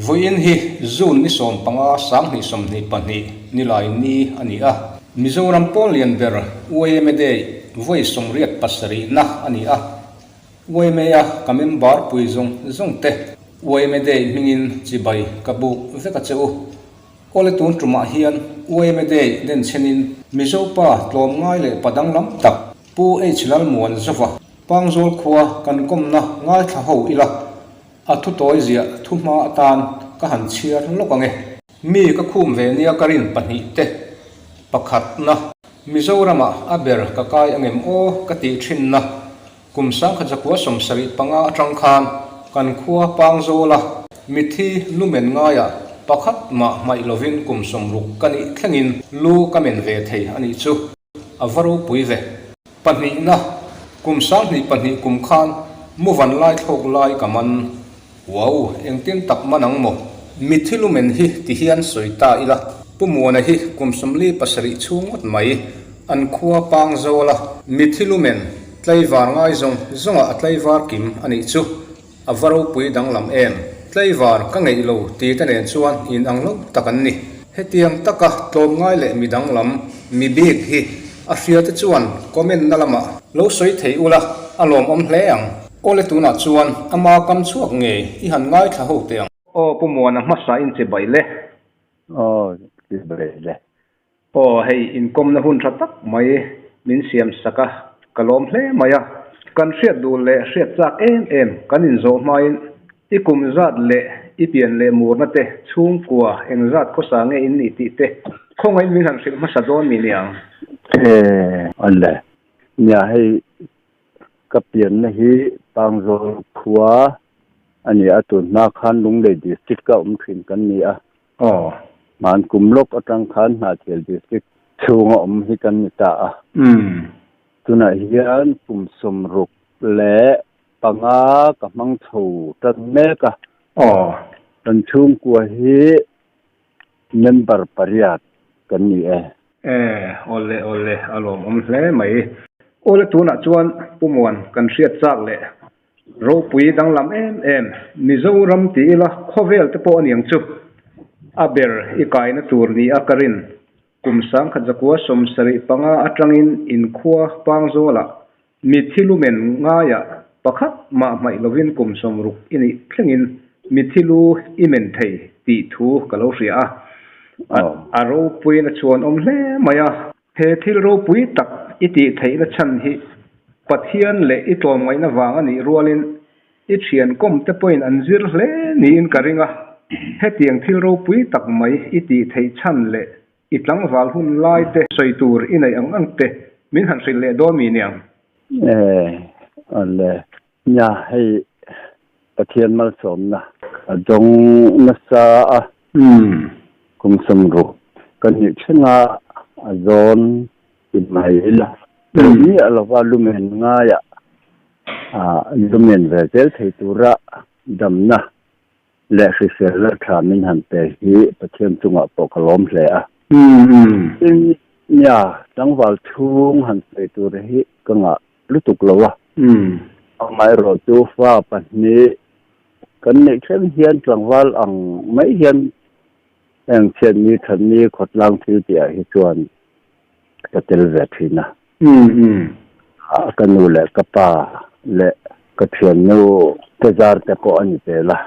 Vawiin hi June ni 15 2022 nilai ni a ni a. Mizoram pawl lian ber yma Day vawi 87 na a ni a. Yma a ka member pui zawng zawng te yma Day hmingin chibai ka buk vek a che u. Awle tun tumah hian yma Day denchhenin Mizo pa tlawm ngai leh pa danglam tak Pu H Lalmuanzova Pangzawl khua kan kawmna ngaithla ho ila a thu tawi ziah thu hma atan ka han chhiar lawk ang e. Mi ka khum ve nia ka rin pahnih te pakhatna. Mizoramah a ber ka kai angem aw ka tih thinna kum 1975 atang khan kan khua Pangzawla mithi lumen ngaiah pakhat mah hmaih lovin kum 60 ka nih thlengin lu ka men ve thei a nih chu. A va ropui ve. Pahnihna, kum 2002 kum khan muvan lai thlawk lai ka man. Wow, engtin tak man ang maw? Mithi lumen hi ti hian sawi ta ila, Pu Muana hi kum 47 chhung ngawt mai, an khua pang zawl a, mithi lumen tlaivar ngai zawng zawngah a tlaivar kim a nih chu. A va ropui danglam em? Tlaivar ka ngeih lo ti te nen chuan in ang lo tak an ni. Hetiang taka tlawmngai leh mi danglam, mi bik hi a hria te chuan comment na lamah lo sawi thei ula a lawmawm hle ang. Awle tunah chuan ama kam chhuak ngei i han ngaithla ho teh ang. Aw Pu Muana hmasa in che baih le. Aw che baih le. Aw hei inkawmna hun tha tak mai min siam sak a, ka lawm hle mai a. Kan hriat duh leh hriat chak em em kan inzawh hmain i kum zat leh i pian leh murna te chhungkua eng zat khawsa nge in nih tih te khawngaihin min han hrilh hmasa dawn mi niang? Ee awle, nia hei ka pianna hi Pangzawl khua a ni a, tun hma khan Lunglei District a awm thin kan ni a. Aw. Hman kum lawk atang khan Hnahthial District chhunga awm hi kan ni ta a. Tunah hian kum 65 ka hmang chho tan mek a. Aw. Kan chhungkua hi member pariat kan ni e. E, awle awle, a lawmawm hle mai. Awle tunah chuan Pu Muan kan hriat chak leh Ropui danglam em em, Mizoram ti ila khawvel te pawh a niang chu. A ber i kaina tur ni a ka rin. Kum 1975 atangin inkhua Pangzawlah mithi lumen ngaiah pakhat mah hmaih lovin kum 60 i nih thlengin mithi lu i men thei tih thu ka lo hria a. A ropuiin a chhuanawm hle mai a. He thil ropui tak i tih theihna chhan hi Pathian leh i tlawmngaihna vang a nih rualin i thian kawm te pawhin an zir hle niin ka ring a. Hetiang thil ropui tak mai i tih theih chhan leh i tlangval hun lai te sawi tur i neih ang ang te min han hrilh leh dawn mi niang? E, awle. Nia, hei Pathian malsawmna a dawng nasa a. Kum 60 ka nih thlenga a zawn ti mai ila. Miah lova lumen ngaiah lumen ve zel thei tura damna leh hriselna tha min han pe hi Pathian chungah pawh ka lawm hle a. Tin, nia, tlangval chhung han sawi tur hi ka ngah lutuk lo a. Amaherawh chu fa pahnih kan neih thleng hian tlangval ang mai hian heng chhiatni thatni khawtlang thil tihah hi chuan ka tel ve thin a. Ka nu leh ka pa leh ka thiannu te zar te pawh a ni tel a.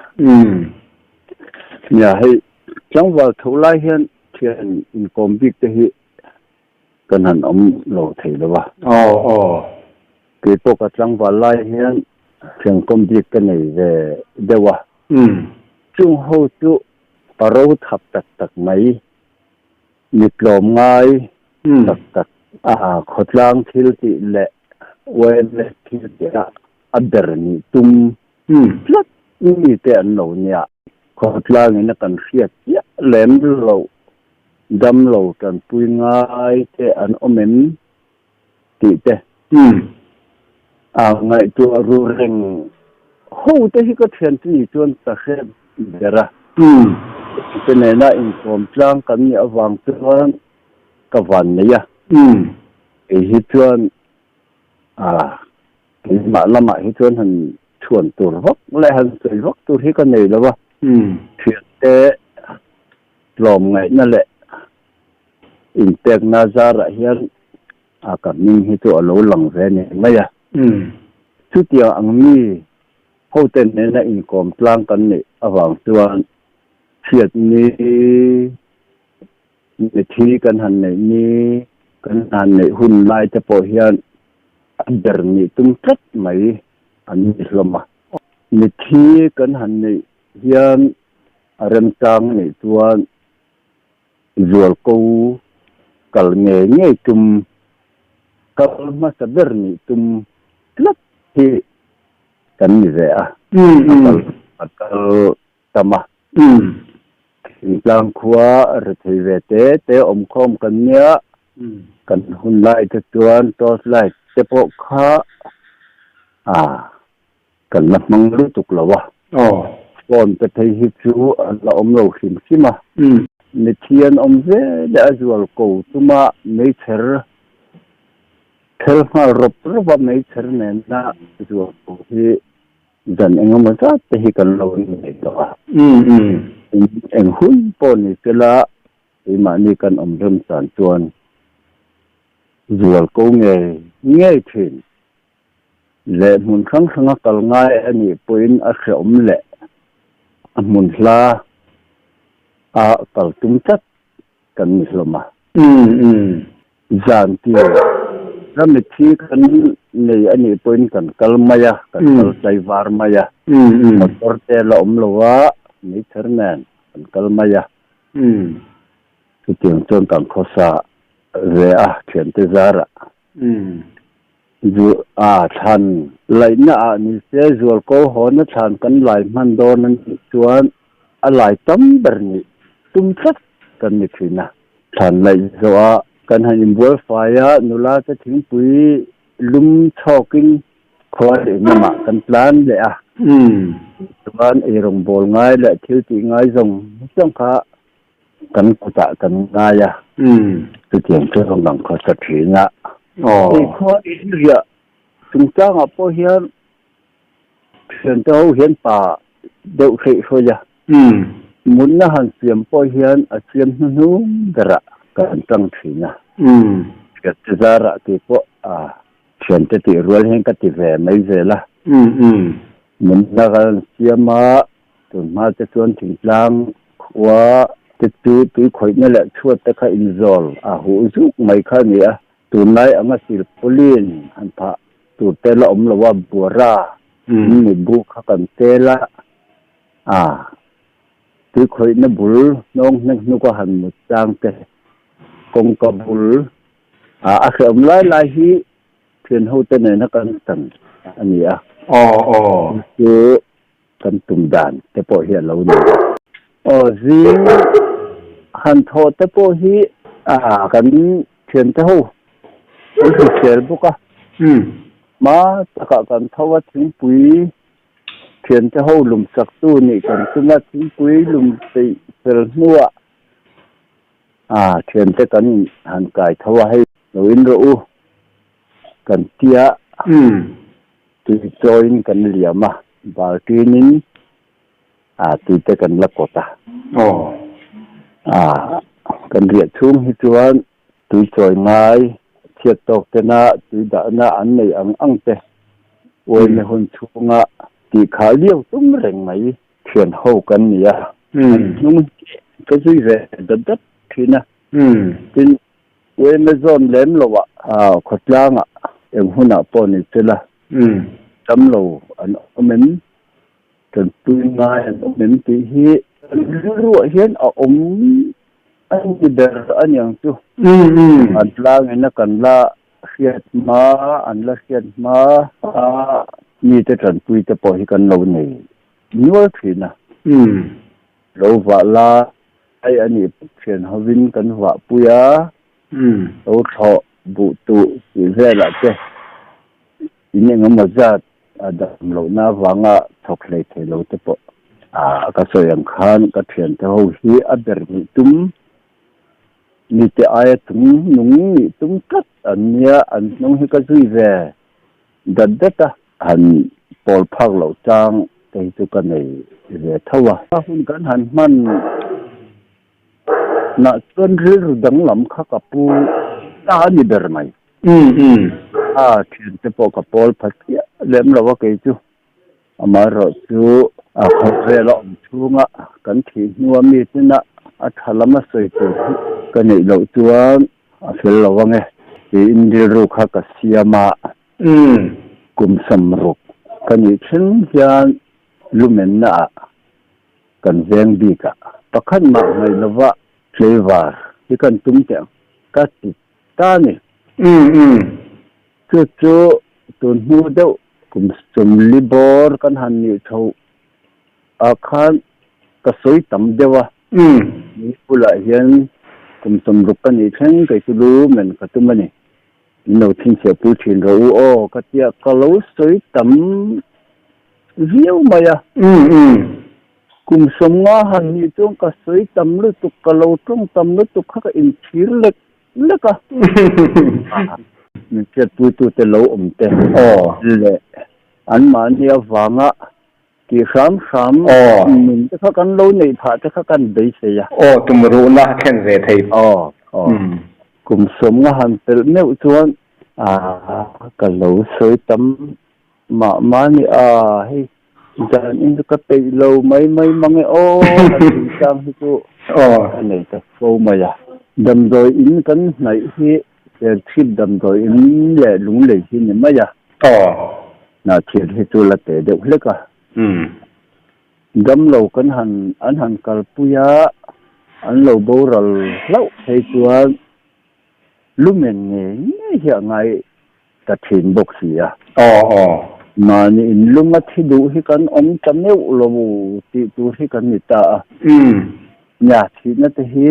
Nia hei tlangval tho lai hian thian inkawm bik te hi kan han awm lo thei lo a. Aw aw. Kei pawh ka tlangval lai hian thian kawm bik ka nei ve deuh a. Chung ho chu paro thap tak tak mai, mi tlawm ngai tak tak a khawtlang thil tih leh YMA thil tih a a ber nih tum tlat mi te an lo nia. Khawtlang in a kan hriat chiah lem loh dam lo tanpui ngai te an awm em tih te a ngaihtuah ru reng ho te hi ka thian chu ni chuan ka hre ber a. Te nena inkawm tlang kan nih avang chuan ka van nei a. Kei hi chuan a keimah lamah hi chuan han chhuan tur vak leh han sawi vak tur hi ka nei lo a. Thian Te tlawmngaihna leh inpekna zarah hian a ka hming hi chu a lo lang ve ni mai a. Chutiang ang mi hote nena inkawm tlang kan neih avang chuan chhiatni Mithi kan han neih ni, kan han neih hun lai te pawh hian a ber nih tum tlat mai an ni hlawm a. Mithi kan han neih hian a remchang a nih chuan zualko kal ngei ngei tum, kal hmasa ber nih tum tlat hi kan ni ve a, a kal tam a. Thingtlang khua rethei ve te te awmkhawm kan nia, kan hun lai te chuan torch light te pawh kha kan la hmang lutuk lo a. Phone te phei hi chu an la awm lo hrim hrim a. Mitthi an awm ve leh a zual ko chunga meichher phel nghal rawp rawp a meichher nena zual ko hi Zan engemaw zat te hi kan lo innei tawh a. Eng hun pawh ni sela keimahni kan awm rem chan chuan zual ko ngei ngei thin leh hmun hrang hranga kal ngai a nih pawhin a hrehawm leh a hmun hla a kal tum tlat kan ni hlawm a. Zan tir ka mitthi kan nei a nih pawhin kan kal mai a, kan kal tlaivar mai a, motor te la awm lo a, meichher nen kan kal mai a, chutiang chuan kan khawsa ve a thiante zarah. Zu a thlan laihna ah ni se zualko hawna thlan kan lai hman dawn a nih chuan a lai tam ber nih tum tlat kan ni thin a. Thlan laih zawh ah kan han inbual fai a, nula te thingpui lum chhawkin khua leh lamah kan tlan leh a. Chuan eirawngbawl ngai leh thil tih ngai zawng zawng kha Kan kutah kan ngai a, chutiang chu rawn lang khawsa thin a. Hei khua in riah chungchangah pawh hian thiante ho hian pa deuh hreih hruai a, mutna han siam pawh hian a siam hnuhnung berah kan tang thin a. Thiante zarah tih pawh a thiante tih rual hian ka ti ve mai zel a. Mutna kan siam a, Tunhma te chuan thingtlang khua te chu tui khawihna leh chhuat te kha inzawl a huh zuk mai kha a ni a, tunlai anga silpauline han phah tur te la awm lo a, buara in mutbu kha kan tel a, a tui khawihna bul hnawng hnek hnuk a han mut chang te kawngka bul a a hrehawm lai lai hi thian ho te nena kan chan a ni a. Chu Kan tum dan te pawh hi a lo ni a. Aw zing han thawh te pawh hi a kan thian te ho an hrisel bawk a. Hma takah kan tho a thingpui thian te ho lum sak tu nih kan tum a thingpui lum peih fel hnuah a thian te kan han kai tho a hei lo in rawh u kan tia. Tui chawiin kan liam a, baltinin a tuite kan la kawt a. A kan riah chhung hi chuan tui chawi ngai chhiat tawk tena tui dahna an nei ang ang te uaina hun chhunga tih khah liau tum reng mai thian ho kan ni a. An hnung hi ka zui ve dat dat thin a. Tin, Uaime zawn lem lo ah khawtlangah eng hunah pawh ni sela tam lo an awm em, tanpui ngai an awm em tih hi kan rilruah hian a awm a ni ber a niang chu. An tlangin a kan la hriat hma, an la hriat hma a mite tanpui te pawh hi kan lo nei nual thin a. Lo vah la Ai a nih thian hovin kan vahpui a, lo thlawh buh tuh tih velah te in engemaw zat a dam lohna avanga thawk hlei thei lo te pawh a ka sawi ang khan ka thiante ho hi a ber nih tum mite aia chung nung nih tum tlat an nia, an hnung hi ka zui ve dat dat a. Han pawl phak loh chang. te hi chu ka nei ve tho a. A hun kan han hman nah chuan rilru danglam kha ka pu ta a ni ber mai. A thiante pawh ka pawl pha chiah lem lo a kei chu. Amaherawhchu, a khawvel a awm chhunga kan thih hnua mi tena a tha lama sawi tur hi ka neih loh chuan a fel lo ang e tiin rilru kha ka siam a. Kum 60 ka nih thleng hian lumenna ah kan veng bik ah pakhat mah ngaih lova tlaivar hi kan tum teh ang ka ti ta a ni. Chu chu tun hnu deuh kum 40 bawr kan han nih chho ah khan ka sawi tam deuh a. Mi bulah hian kum 60 ka nih thleng kei chu lu men ka tum a ni. Min lo chhinchhiah pui thin rawh u aw ka tia ka lo sawi tam viau mai a. Kum 50 han nih chuan ka sawi tam lutuk, ka lo tawng tam lutuk kha ka inchhir lek lek a. Min hriatpuitute lo awm te leh anmahni avanga tih hram hram nun te kha kan lo neih phah te kha kan beisei a. Aw, tum ruhna thlen ve thei. Aw, aw. Kum 50 han pelh meuh chuan ka lo sawi tam mah mah a ni a, hei Zan in chu ka peih lo mai mai mang e aw, han tih chang hi chu ka nei ta fo mai a. Damdawi in kan hnaih hi Serchhip damdawi in leh Lunglei hi ni mai a. Hnahthir hi chu la teh deuh hlek a. Damlo kan han an han kalpui a, an lo boral hlauh phei chuan lumen ngei ngei hi a ngai ta thin bawk si a. Aw aw. Mahni inlung a thi duh hi kan awm ta meuh lo tih tur hi kan ni ta a. Nia, thihna te hi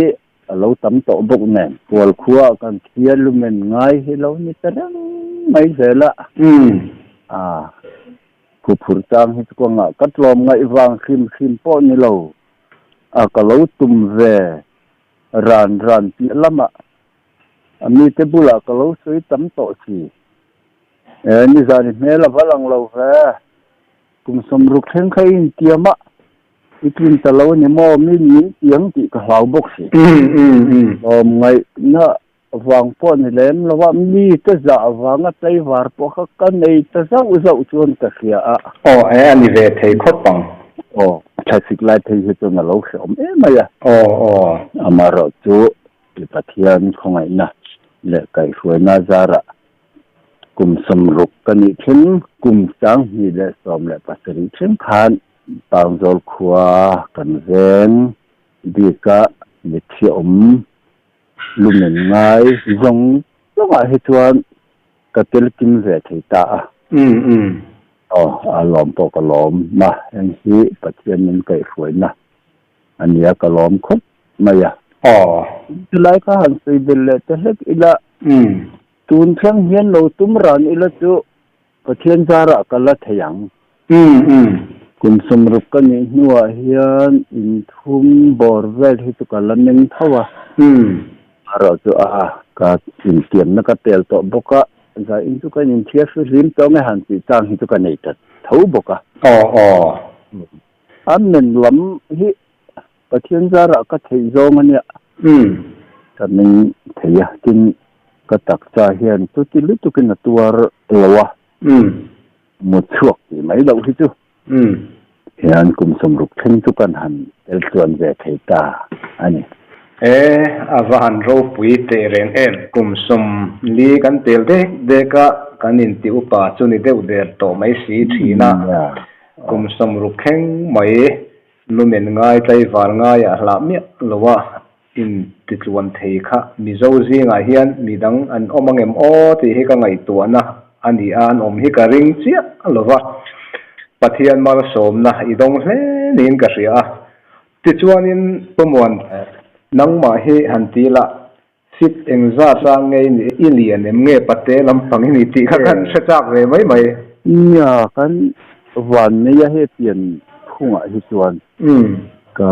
a lo tam tawh bawk nen. Kual khua kan thia lumen ngai hi lo ni ta reng mai zel a. A, khuphurh chang hi chu ka ngah ka tlawm ngaih vang hrim hrim pawh ni lo a, ka lo tum ve ran ran piah lamah A mite bulah ka lo sawi tam tawh si. E, nizan i hmel a va lang lo ve. Kum 60 thleng kha i intiam a, i tlin ta lo a ni maw? Mi min tiang tih ka hlau bawk si. Tlawmngaihna vang pawh ni lem lo a, mite zah vanga tlaivar pawh kha ka nei ta zauh zauh chuan ka hria a. Aw, e, a ni ve thei khawp ang. Aw, thlasik lai phei hi chuan a lo hrehawm em mai a. Aw, aw. Amaherawhchu I Pathian khawngaihna leh kaihhruaina zarah kum 60 ka nih thleng, kum 2017 thleng khan Pangzawl khua kan veng bika mitthi awm lumen ngai zawng zawngah hi chuan ka tel kim ve thei ta a. Aw, a lawm pawh ka lawm a, heng hi Pathian min kaihhruaina a nia ka lawm khawp mai a. Aw. Chulai kha han sawi belh leh ta hlek ila. Tun thleng hian lo tum ran ila chu Pathian zarah ka la thei ang. Kum 60 ka nih hnuah hian inthum bawr vel hi chu ka la meng tho a. Erawh chu a ka intiamna ka pel tawh bawk a, zain chu ka inthiar hlim tawh nge han tih chang hi chu ka nei ta tho bawk a. Aw aw. Amen lam hi Pathian zarah ka theih zawng a nia. Ka meng thei a, tin ka taksa hian chuti lutukin a tuar lo a. Mut chhuak tih mai loh hi chu. Hian kum 60 thleng chu kan han tel chuan ve thei ta a ni. E, a va han ropui teh reng em. Kum 40 kan tel dek dek a, kan inti upa chu ni deuh der tawh mai si thin a. Kum 60 thleng mai lumen ngai tlaivar ngaiah hlah miah lo a intitluan thei kha Mizo zingah hian midang an awm angem aw tih hi ka ngaihtuahna a ni a, an awm hi ka ring chiah lo va, Pathian malsawmna i dawng hle niin ka hria a. Tichuanin Pawmuan nangmah hi han ti la, Fit engzat a ngei ni i lian em nge pate lampang i ni tih kha kan hre chak ve mai mai. Nia, kan vanneia he pian phungah hi chuan ka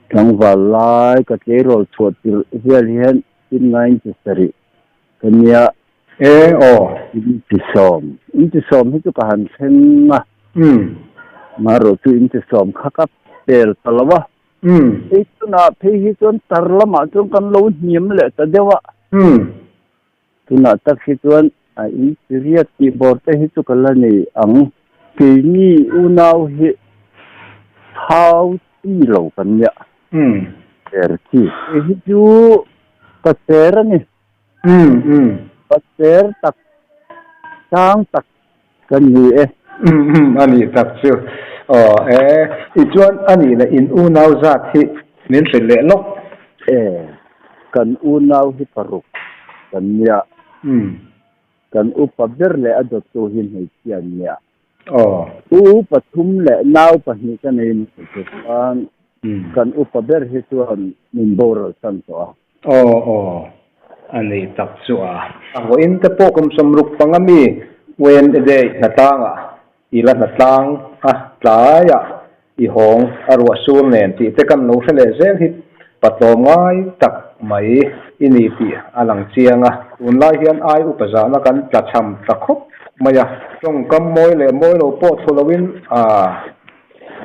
tlangval lai ka tleirawl chhuah tirh vel hian tin ngai inti sarih ka nia. E aw. Inti sawm. Inti sawm hi chu ka han thleng a. Marawh chu in tisawm kha ka pel ta lo a. Hei tunah phei hi chuan tar lamah chuan kan lo hniam leh ta deuh a. Tunah tak hi chuan a in tiriat tih bawr te hi chu ka la nei ang. Keini unau hi thau chi lo kan nia. Ser chi. Kei hi chu ka ser a ni. Ka ser tak sang tak ka ni e. A nih tak chu. Aw e. Tichuan a nih leh in unau zat hi min hrilh leh lawk. E, kan unau hi paruk kan nia. Kan upa ber leh a dawttu hi hmeichhia an nia. Aw. U pathum leh nau pahnih ka nei mai chuan kan upa ber hi chuan min boral san tawh a. Aw aw, a nei tak chu a. A vawiin te pawh kum 65 mi Wen Day hnatlangah i la hnatlang a tlaiah i hawng a ruah sur nen tih te kan lo hre leh zel hi patlawm ngai tak mai i ni tih a lang chiang a. Tunlai hian ai upa zahna kan tla chham ta khawp mai a, tawngkam mawi leh mawi lo pawh thlu loin a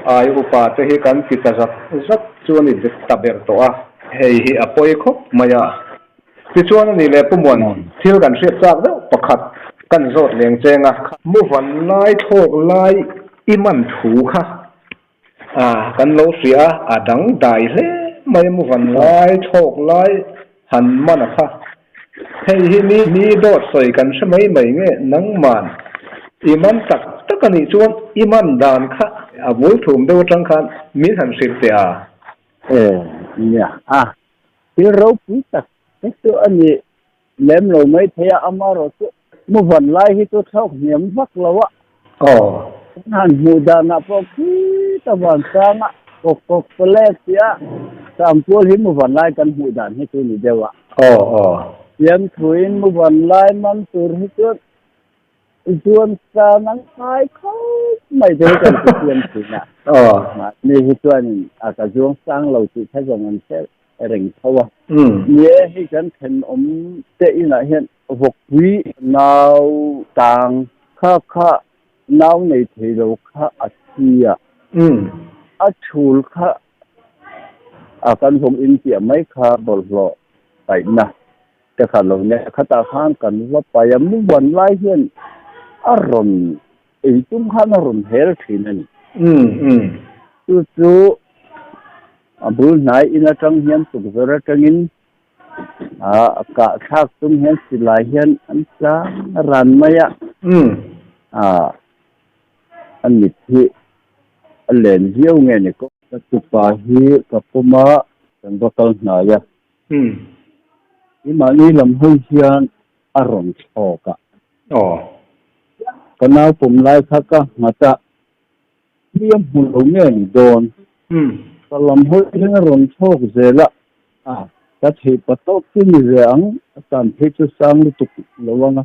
ai upa te hi kan ti ta zat zat chu a ni ta ber tawh a, hei hi a pawi khawp mai a. Tichuan a nih leh Pu Muan, thil kan hriat chak deuh pakhat kan zawt leng cheng a. Mu van lai thlawk lai i man thu kha a kan lo hria a, a dang dai hle mai a mu van lai thlawk lai han man a kha. Hei hi mi mi dawt sawi kan hre mai mai nge nangman i man tak tak a nih chuan i man dan kha a bul thum deuh atang khan min han hrilh teh a. E nia a Thil ropui tak te chu a ni lem lo mai thei a, amaherawh chu mu van lai hi chu thlawk hniam vak lo a. Aw. Kan han hmuh danah pawh khita van sanga kawk kawk pawlek tih a Sangpual hi mu van lai kan hmuh dan hi chu ni deuh a. Aw aw. Siamthuin mu van lai man tur hi chuan Zuan sa nang ngai khawp mai te hi kan ti siam thin a. Mahni hi chuanin a ka zuang sang lo tih kha zawng an hre reng tho a. Ni e, hei kan thenawm te inah hian vawkpui nau tang kha kha nau nei thei lo kha a thi a. A chhul kha a kan vawk in piah mai kha bawlhhlawh paihna. Te kha lo nia khatah khan kan va pai a, mu van lai hian a rawn ei tum khan a rawn hel thin a ni. Chu chu a bul hnai in atang hian tukverh atangin a kah thlak tum hian silai hian an tlang ran mai a, a mit hi a len viau nge ni kawp. Ka tupa hi ka pawm a, kan va kal hnai a. I mahni lam hawi hian a rawn thlawk a. Aw. Ka nau pawm lai kha ka nghat a, hliam hmu lo nge ni dawn. Ka lam hawi hian a rawn thlawk zel a, a ka theih pa tawp chu ni ve ang, a tan phei chu sang lutuk lo ang a.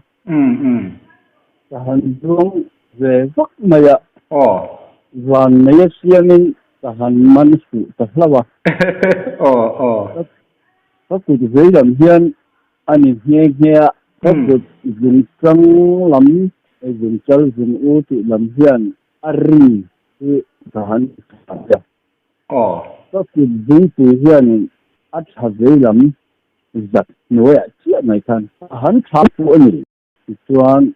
Ka han zuang ve vak mai a. Aw. Van nei a siamin ka han man fuh ta hlauh a. Aw aw. Ka kut vei lam hian a ni nghe nghe a, ka kut zungchang lam, zungchal zung u tih lam hian a ri hi ka han tha a. Aw. Ka kut zungpui hianin a tha vei lam zat hnuaiah chiah mai khan a han tha fuh a ni. Tichuan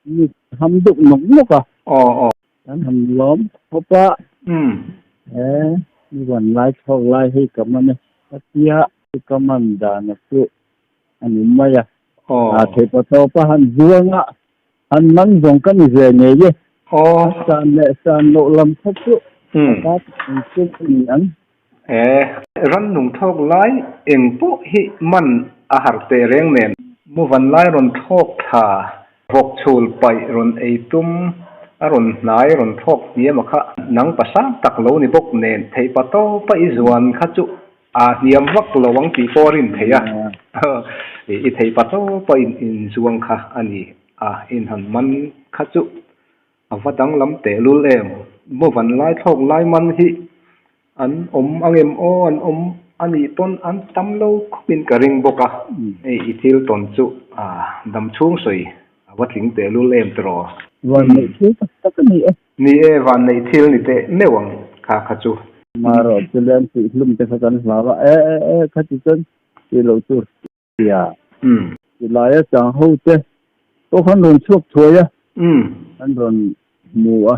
mi ham deuh nawk nawk a. Aw aw. Kan han lawm khawp a. He mi van lai thlawk lai hei ka man e. Ka tia ka man dan a chu a ni mai a. Aw. A theih patawp a han zuang a, han man zawng ka ni ve ngei e. Aw. A san leh san loh lam kha chu a ta engkim a ni ang. He rannung thlawk lai eng pawh hi man a har teh reng nen. Mu van lai rawn thlawk thla, vawk chhul paih rawn ei tum, a rawn hnai rawn thlawk hniam a kha nang pa sang tak lo ni bawk nen theih pa tawpa i zuan kha chu a hniam vak lo ang tih pawh a rin theih a, i theih pa tawpa in zuang kha a ni a, in han man kha chu A va danglam tehlul em? Mu van lai thlawk lai man hi an awm ang em aw, an awm a nih pawn an tam lo khawpin ka ring bawk a. Hei i thil tawn chu a dam chhung sawi a va tling tehlul em tiraw? Van neih thil tak tak a ni e. Ni e, vanneih thil ni teh meuh ang kha kha chu. Marawh chu leng tih hlum te kha kan hlau a, e e e khati chuan tih loh tur tia. Tilaia chang ho te pawh khan rawn chhuak thuai a, an rawn hmu a.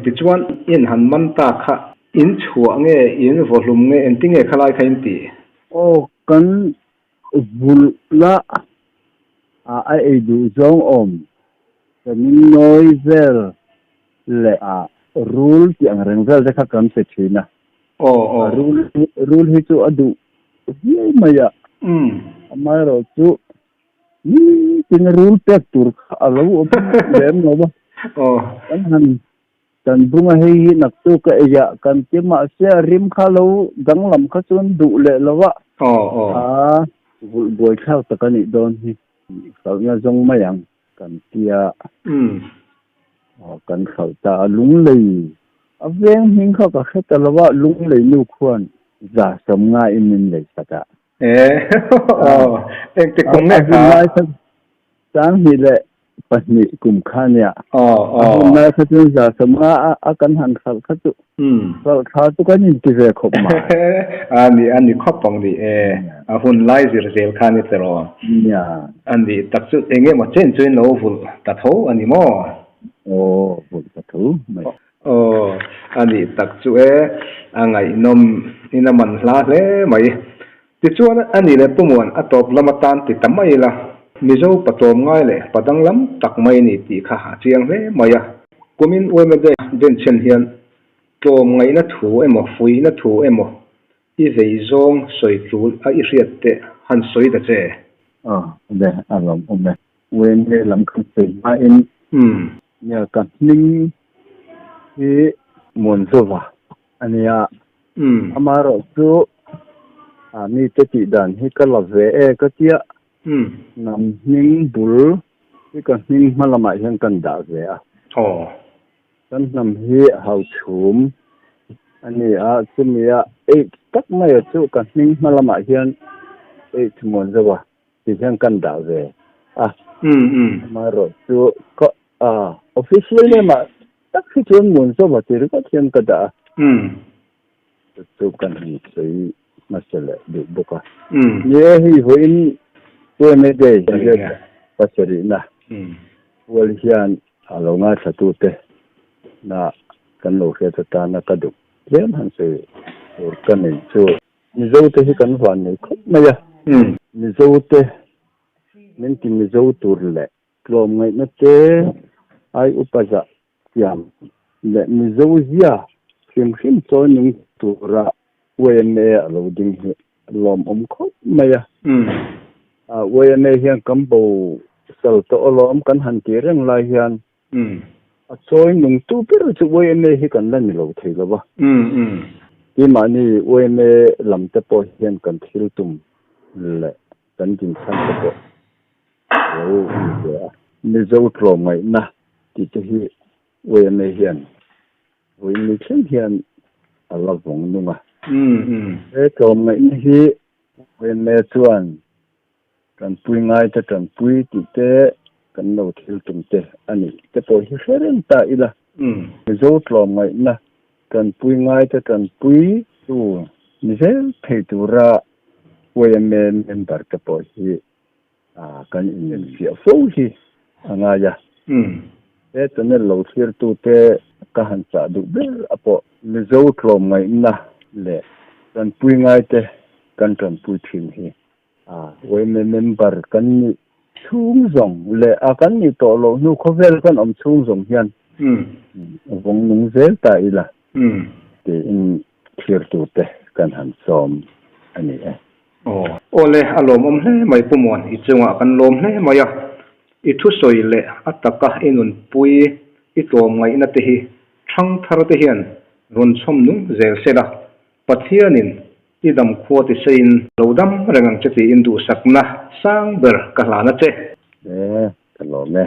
Tichuan in han man ta kha in chhuah nge in vawhlum nge engtinge khalai kha in tih? Aw kan Vulh la a ei duh zawng awm kanin nawi vel leh a rul tih ang reng vel te kha kan pe thin a. A rul rul hi chu a duh viau mai a. Amaherawh chu nitin rul pek tur kha a lo awm lem lo va. Kan han Kan bunga hei hi naktuk ka ei ah kan ti mahse a rim kha lo danglam kha chuan duh leh lo a. A vulh buai thlak tak a nih dawn hi. Hralhna zawng mai ang kan tia. Kan hralh ta a lunglei a veng hming kha ka hre ta lo a lunglei nu khuan 150 in min lei sak a. Engtik kum nge kha? 2002 kum kha nia. A hun lai kha chuan 150 a kan han hralh kha chu. Hralh tha chu kan inti ve khawp mai. A ni, a ni khawp ang ni e. A hun lai zir zel kha ni tiraw? Nia. A ni tak chu eng emaw chen chu in lo vulh ta tho a ni maw? Aw, vulh ta tho mai. Aw, a nih tak chu e, a ngaihnawm in a man hla hle mai. Tichuan a nih leh Pumuan a tawp lam atan ti ta mai ila, Mizo pa tlawm ngai leh pa danglam tak mai ni tih kha a chiang hle mai a. Kumin Ueme Day denchhen hian tlawm ngaihna thu emaw fuihna thu emaw i vei zawng sawi tul a i hriat teh han sawi ta che. Aw, le a lawmawm e. Ueme lam kan sawi hmain nia ka hming hi Muanzova a nia. Amaherawh chu mite tih dan hi ka la ve e ka tia. Hnam hming bul hi ka hming hma lamah hian kan dah ve a. Kan hnam hi Hauchhum a ni a, chumia H tak maia chu ka hming hma lamah hian H Muanzova ti hian kan dah ve a. Amaherawh chu ka A, official name ah tak hi chuan Muanzova ti ringawt hian ka dah a. Chu chu kan han sawi hmasa leh duh bawk a. Ni e, hei vawiin Tueme Day pasarihna pual hian a lo ngaithlatute na kan lo hriat atana ka duh tlem han sawi tur ka nei chu. Mizote hi kan vannei khawp mai a. Mizote min ti Mizo tur leh Tlawmngaihna te, ai upa zah thiam leh Mizo zia hrim hrim chawi nung tura yma a lo ding hi lawmawm khawp mai a. Yma hian kan bo sal tawh alawm kan han tih reng lai hian a chawi nungtu ber chu yma hi kan la ni lo thei lo va. Keimahni yma lam te pawh hian kan thil tum leh kan dinchhan te pawh lo ni ve a. Mizo tlawmngaihna tih te hi yma hian vawiin ni thleng hian a la vawng nung a. He tlawmngaihna hi yma chuan tanpui ngaite tanpui tih te kan lo thil tum te a nih te pawh hi hre reng ta ila. Mizo tlawmngaihna tanpui ngaite tanpui tu ni zel thei tura yma member te pawh hi kan inenfiah fo hi a ngai a. He channel lo thlirtute ka han chah duh ber a pawh Mizo tlawmngaihna leh tanpui ngaite kan tanpui thin hi yma member kan nih chhung zawng leh a kan nih tawh loh hnu khawvel kan awm chhung zawng hian vawng nung zel ta ila tiin thlirtute kan han sawm a ni e. Aw. Awle, a lawmawm hle mai Pu Muan, i chungah kan lawm hle mai a. I thusawi leh a taka i nunpui i tlawmngaihna te hi thangthar te hian rawn chhawm nung zel se la, Pathianin i dam khua ti seiin lo dam reng ang che tiin duhsakna sang ber ka hlan a che. E, ka lawm e.